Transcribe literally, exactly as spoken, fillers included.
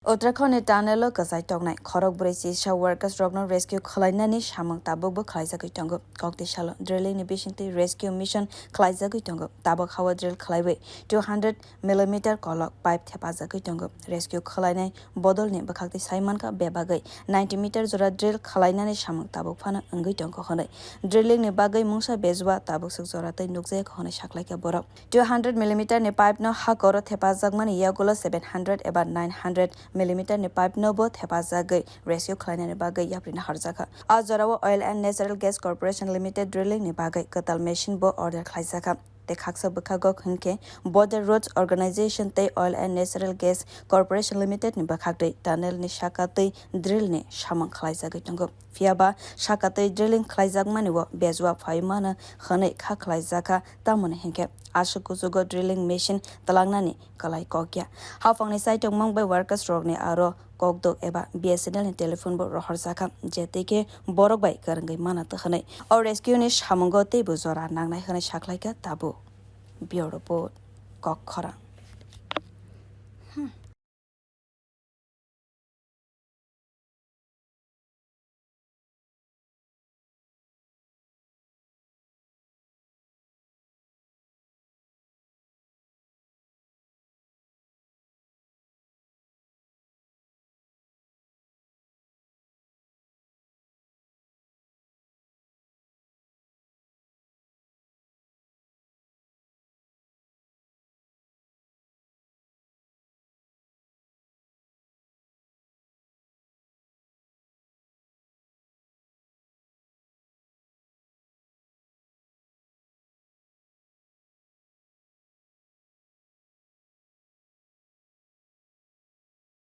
Uttarakhand ni tunnel o kwchai tongnai khorok brwi chisa workers rokno rescue khwlainani samung tabukbo khwlaijagwi tongo. Kokti salo drilling ni bisingtwi rescue mission khwlaijagwi tongo. Tabuk hao drill khwlaiwi two hundred millimeter kolok pipe thepajagwi tongo. Rescue khwlainai bodolni bwkhaktwi sai mankha bebagwi ninety meter jora drill khwlainani samung tabuk phano wngwi tongo hwnwi. Drilling ni bagwi mungsa bejua tabuk swk jora tei nukjaya hwnwi saklaikha borok. Two hundred millimeter ni pipe no hakoro thepajakmani yagulo seven hundred eba nine hundred millimeter ni pipe no bo thepajagwi rescue khwlainani bagwi yapri naharjakha. A jorao Oil and Natural Gas Corporation Limited drilling ni bagwi kwtal machine bo order khwlaijakha. Tei khaksa bwkhago hinkhe Border Roads Organization tei Oil and Natural Gas Corporation Limited ni bwkhaktwi tunnel ni saka twi drill ni samung khwlaijagwi tongo. Phiyaba saka twi drilling khwlaijakmani o bejua phai mano hwnwi kha khwlaijakha, tamoni hinkhe aswk kuchugo drilling machine twlangnani kwlai kokya. Haphangni chaitokmung bai workers rokni aro kokdok eba B S N L ni telephone bo rohorjakha, je twi khe borok bai kwrwngwi mana twi hwnwi. O rescue ni samungo teibo jora nangnai hwnwi saklaikha tabuk. Bureau Report, Kok Khorang.